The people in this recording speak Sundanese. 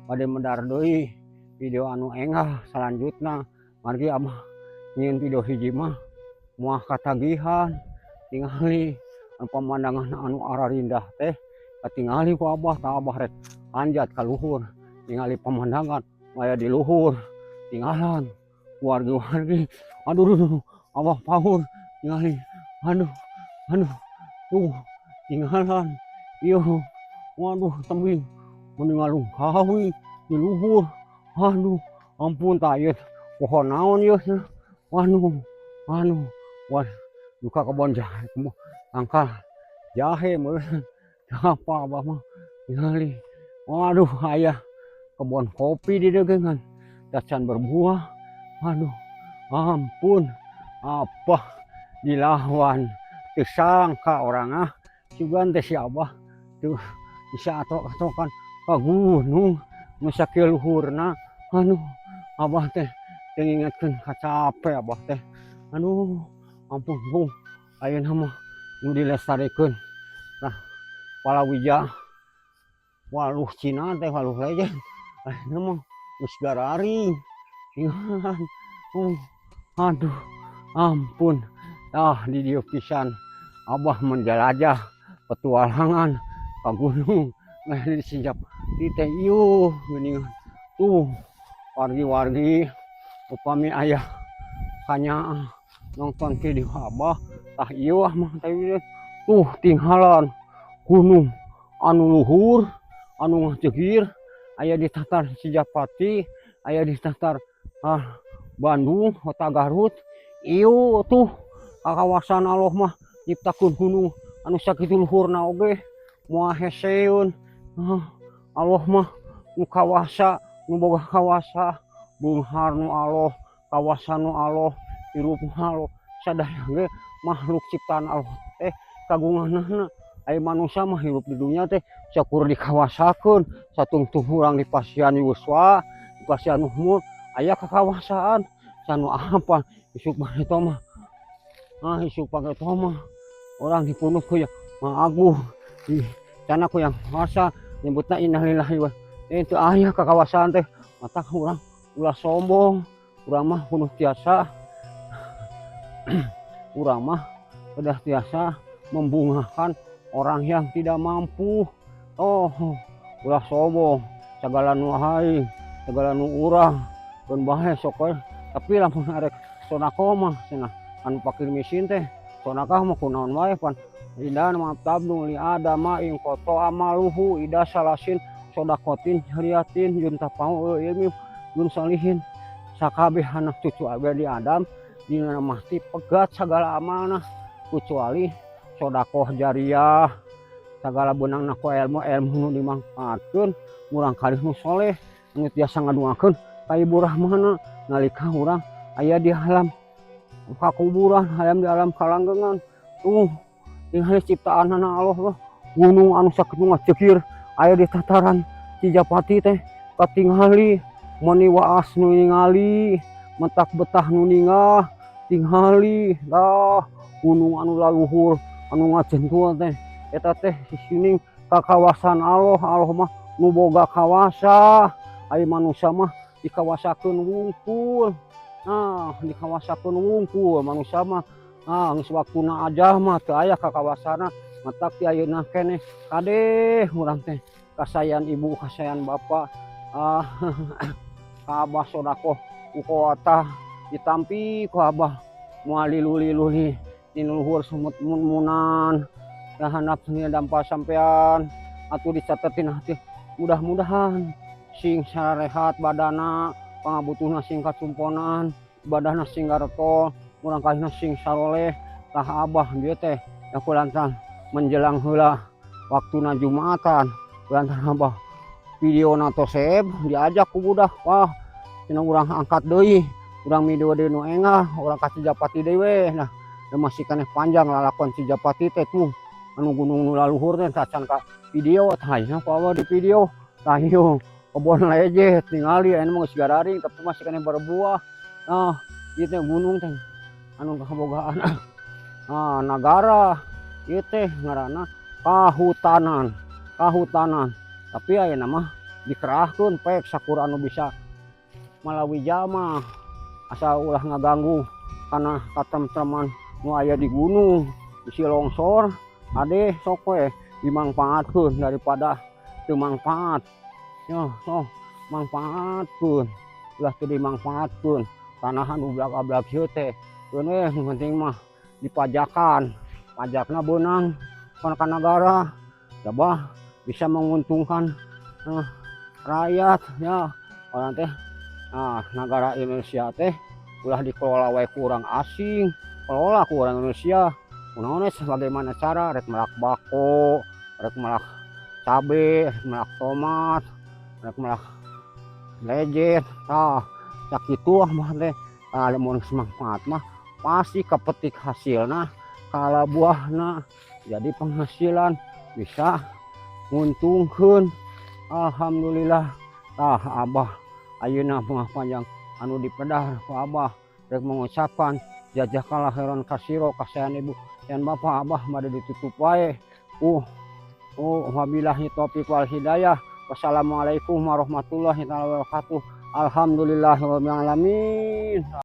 Bade medar deui video anu enggal salanjutna. Margi Abah nyieun video hiji mah moal katagihan. Tingali pemandangan anu ararindah teh katingali ku Abah. Tah, Abah rek panjat ka luhur ningali pemandangan aya di luhur. Tinggalan wargi-wargi. Aduh, aduh, aduh, Abah paur tingali. Aduh, aduh, tuh tinggalan ieu. Waduh, tebing mending ngalungkawi di luhur. Aduh, ampun. Tah, ieu pohon naon ieu? Waduh, aduh, wah, duka kebon jahe, tangkal jahe meureun apa. Abah mah tingali. Waduh, aya kebon kopi di dieu kan tacan berbuah. Aduh, ampun, apa dilawan teu sangka orang. Ah, sugan teh si Abah tuh bisa atok-atokan ka gunung nu sakieu luhurna. Aduh, Abah teh teu ngingetkeun kacape Abah teh. Aduh, ampun. Bu, ayeuna mah nu dilestarikeun. Nah, palawija waluh Cina teh, waluh legend, ayeuna mah geus gararing. Tinggalan. Aduh, ampun. Tah, di dieu pisan Abah menjelajah petualangan ka gunung. Nah, di Cijapati teh ieu geuningan. Tuh, wargi-wargi, upami aya kanyaah nonton video Abah, tah ieu mah teh. Tuh, tinggalan gunung anu luhur anu ngajegir aya di tatar Cijapati, aya di tatar Bandung, kota Garut. Ieu tuh kawasan. Allah mah nyiptakeun gunung anu sakitu luhurna oge moal heseun. Allah mah nu kawasa, nu boga kawasa. Beunghar nu Allah, kawasa nu Allah, hirup nu Allah, sadaya ge makhluk ciptaan Allah teh kagunganana. Aya manusia mah hirup di dunia teh sakur dikawasakeun. Satungtung urang dipasihan yuswa, dipasihan umur, aya kakawasaan sanu apa isuk bareto mah. Ah, isuk pageto mah urang dipunuh ku yang Maha Agung di cana ku yang kuasa, nyebutna innalillahi wa itu. Aya kakawasaan teh, matak urang ulah sombong. Urang mah kudu tiasa, urang mah udah tiasa membungakan orang yang tidak mampu. Oh, ulah sombong. Segala nu aing, segala nu urang, keun bae sok we. Tapi lamun arek sedekah mah cenah anu fakir miskin teh, sedekah mah kunaon wae pan Ida ma tabnu li adama in qata amaluhu ida salasin sodakotin jariyatin yuntafa'u ilmi yun salihin. Sakabeh anak cucu abdi Adam dina mati pegat segala amalna kecuali sodakoh jariah. Segala beunangna ku ilmu, ilmu nu dimangfaatkeun murang kali nu soleh nu tiasa ngaduakeun ka Ibu Rahmana nalika urang aya di alam kakuburan, aya di alam kalanggengan. Tuh, tingali ciptaanana Allah mah, gunung anu sakitu ngacekir aya di tataran Cijapati teh katingali. Meuni waas nu ningali, mentak betah nu ningah. Tingali dah gunung anu laluhur anu ngajentul teh, eta teh sisining kakawasan Allah. Allah mah nu boga kawasa, ari manusia mah dikawasakeun wungkul. Nah, dikawasakeun wungkul manusia mah. Nah, geus waktuna aja mah teu aya kakawasana. Matak ti ayeuna keneh kade urang teh kasayan ibu, kasayan bapak, ah, ka Abah sodakoh ku kuota ditampi ku Abah, moal lilu-lilu di luhur sumut mun-munan handap dampal sampean atuh dicatetin hati. Mudah-mudahan sing sarehat badana, pangabutuhna sing kacumponan, ibadahna sing garetol, murang kalihna sing saroleh. Tah, Abah dieu teh da kulantaran menjelang heula waktuna Jumatan, kulantaran Abah videona tos save, diajak ku budak, wah cenah, urang angkat deui, urang video deui nu enggal, urang ka Cijapati deui we. Nah, da masih keneh panjang lalakon Cijapati teh. Tuh, anu gunung nu laluhur teh tacan ka video. Tah, ayeuna ku Abah di video. Tah, ieu kebon lejet, tingali ayeuna mah geus gararing tapi masih keneh berbuah. Nah, ieu teh gunung teh anu kabogaan, ah, nagara ieu teh ngaranna kahutanan, kahutanan, tapi ayeuna mah Dikerahkeun pek sakur anu bisa malawi jalma, asal ulah ngaganggu kana katentreman nu aya di gunung. Bisi longsor, ade sok we dimangpaatkeun daripada teu mangpaat. Yo, sok mangpaatkeun, ulah teu dimangpaatkeun tanah anu blag-ablag ieu teh. Keun we, nu penting mah dipajakan, pajakna beunang ka nagara, coba bisa menguntungkan rakyat ya. Urang teh, nah, negara Indonesia teh ulah dikelola wae ku urang asing, kelola ku urang Indonesia. Kunaon we, bagaimana cara rek melak bako, rek melak cabe, rek melak tomat, rek melak lejet, tah sakitu mah teh. Ah, lamun geus mangfaat mah pasti kapetik hasilna, kala buahna jadi penghasilan, bisa nguntungkeun, alhamdulillah. Tah, Abah ayeuna mah panjang anu dipedar ku Abah, rek mengucapkan jazakallah khairan katsiro kasayan ibu dan bapak. Abah bade ditutup wae. Wabillahi taufiq wal hidayah. Wassalamualaikum warahmatullahi taala wabarakatuh. Alhamdulillahirabbil alamin.